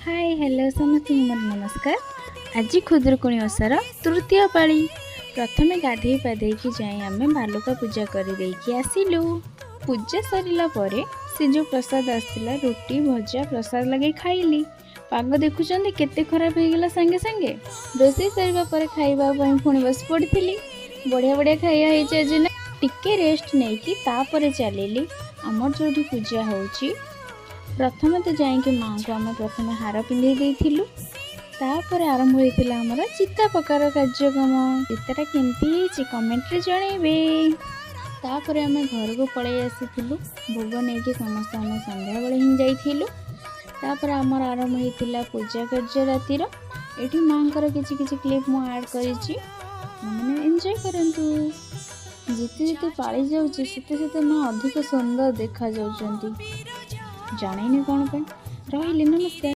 High, hello, ସମସ୍ତଙ୍କୁ ମୋର ନମସ୍କାର। ଆଜି ଖୁଦୁରୁକୁଣୀ ଓଷାର ତୃତୀୟ ପାଳି। ପ୍ରଥମେ ଗାଧେଇ ପାଧେଇକି ଯାଇ ଆମେ ବାଲୁକା ପୂଜା କରିଦେଇକି ଆସିଲୁ। ପୂଜା ସରିଲା ପରେ ସେ ଯେଉଁ ପ୍ରସାଦ ଆସିଥିଲା, ରୁଟି ଭଜା, ପ୍ରସାଦ ଲଗେଇ ଖାଇଲି। ପାଗ ଦେଖୁଛନ୍ତି କେତେ ଖରାପ ହେଇଗଲା ସାଙ୍ଗେ ସାଙ୍ଗେ। ରୋଷେଇ ସରିବା ପରେ ଖାଇବା ପାଇଁ ପୁଣି ବସି ପଡ଼ିଥିଲି। ବଢ଼ିଆ ବଢ଼ିଆ ଖାଇବା ହେଇଛି ଆଜି ନା। ଟିକେ ରେଷ୍ଟ ନେଇକି ତାପରେ ଚାଲିଲି ଆମର ଯେଉଁଠି ପୂଜା ହେଉଛି। ପ୍ରଥମେ ତ ଯାଇକି ମାଆଙ୍କୁ ଆମେ ପ୍ରଥମେ ହାର ପିନ୍ଧେଇ ଦେଇଥିଲୁ। ତାପରେ ଆରମ୍ଭ ହୋଇଥିଲା ଆମର ଚିତା ପକାର କାର୍ଯ୍ୟକ୍ରମ। ଚିତାଟା କେମିତି ହେଇଛି, କମେଣ୍ଟରେ ଜଣେଇବେ। ତାପରେ ଆମେ ଘରକୁ ପଳେଇ ଆସିଥିଲୁ ଭୋଗ ନେଇକି। ସମସ୍ତେ ଆମେ ସନ୍ଧ୍ୟାବେଳେ ହିଁ ଯାଇଥିଲୁ। ତାପରେ ଆମର ଆରମ୍ଭ ହେଇଥିଲା ପୂଜା କାର୍ଯ୍ୟ ରାତିର। ଏଠି ମାଆଙ୍କର କିଛି କିଛି କ୍ଲିପ୍ ମୁଁ ଆଡ଼୍ କରିଛି, ମାନେ ଏନ୍ଜୟ କରନ୍ତୁ। ଯେତେ ଯେତେ ପାଳି ଯାଉଛି, ସେତେ ସେତେ ମା ଅଧିକ ସୁନ୍ଦର ଦେଖାଯାଉଛନ୍ତି, ଜାଣିନି କ'ଣ ପାଇଁ। ରହିଲି, ନମସ୍କାର।